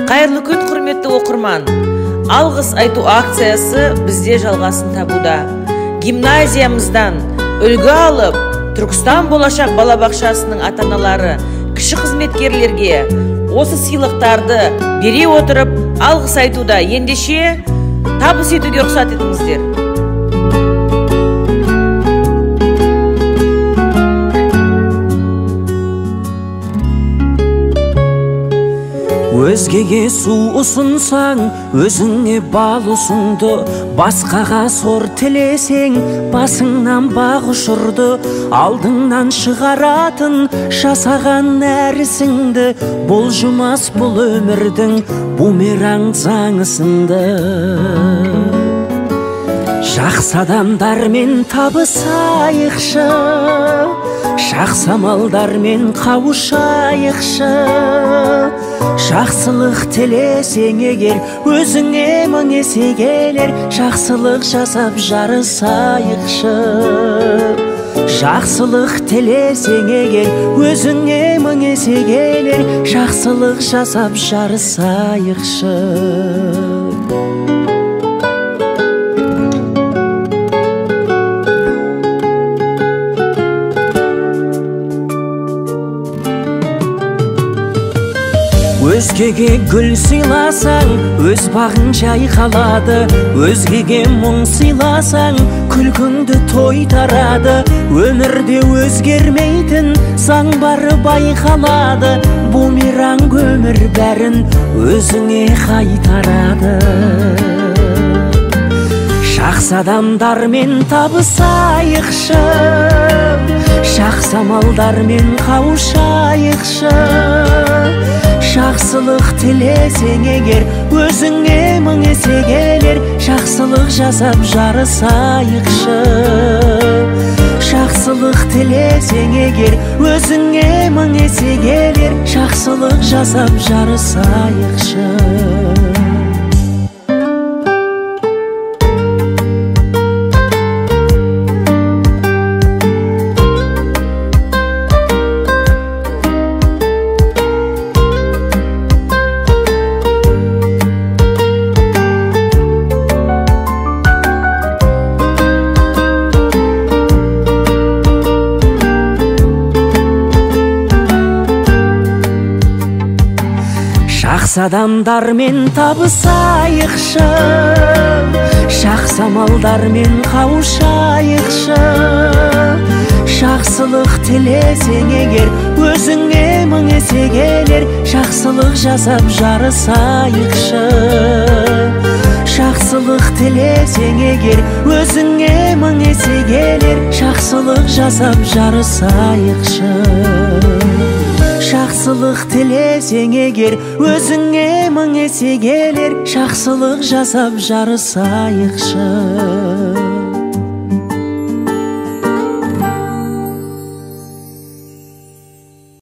Қайырлы күн, құрметті оқырман. Алғыс айту акциясы бізде жалғасын табуда. Гимназиямыздан үлгі алып, Түркістан болашақ балабақшасының ата-аналары кіші қызметкерлерге осы сыйлықтарды бере отырып алғыс айтуда. Ендеше табыс етуге рұқсат етіңіздер. Өзгеге су ұсынсаң, өзіңе бал ұсынды. Басқаға сор тілесең, басыңнан бақ ұшырды. Алдыңнан шығаратын жасаған нәрсіңді, бұлжымас бұл өмірдің бумеранг заңысынды. Жақсы адамдармен табысайықшы, жақсы амалдармен қауышайықшы. Жақсылық тілесең егер, өзіңе мың есе келер. Жақсылық жасап жарысайықшы. Жақсылық тілесең егер, өзіңе мың есе келер. Жақсылық жасап жарысайықшы. Өзгеге гүл сыйласаң, өз бағың жайқалады. Өзгеге мұң сыйласаң, күлкіңді тойтарады. Өмірде өзгермейтін заң бары байқалады. Бумеранг өмір бәрін өзіңе қайтарады. Жақсы адамдармен табысайықшы, жақсы амалдармен қауышайықшы. Жақсылық тілесең егер, өзіңе мың есе келер. Жақсылық жасап жарысайықшы. Жақсылық тілесең егер, өзіңе мың есе келер. Жақсылық жасап жарысайықшы. Жақсы адамдармен табысайықшы, жақсы амалдармен қауышайықшы. Жақсылық тілесең егер, өзіңе мың есе келер. Жақсылық жасап жарысайықшы. Жақсылық тілесең егер, өзіңе мың есе келер. Жақсылық жасап жарысайықшы. Жақсылық тілесең егер, өзіңе мың есе келер. Жақсылық жасап жарысайықшы.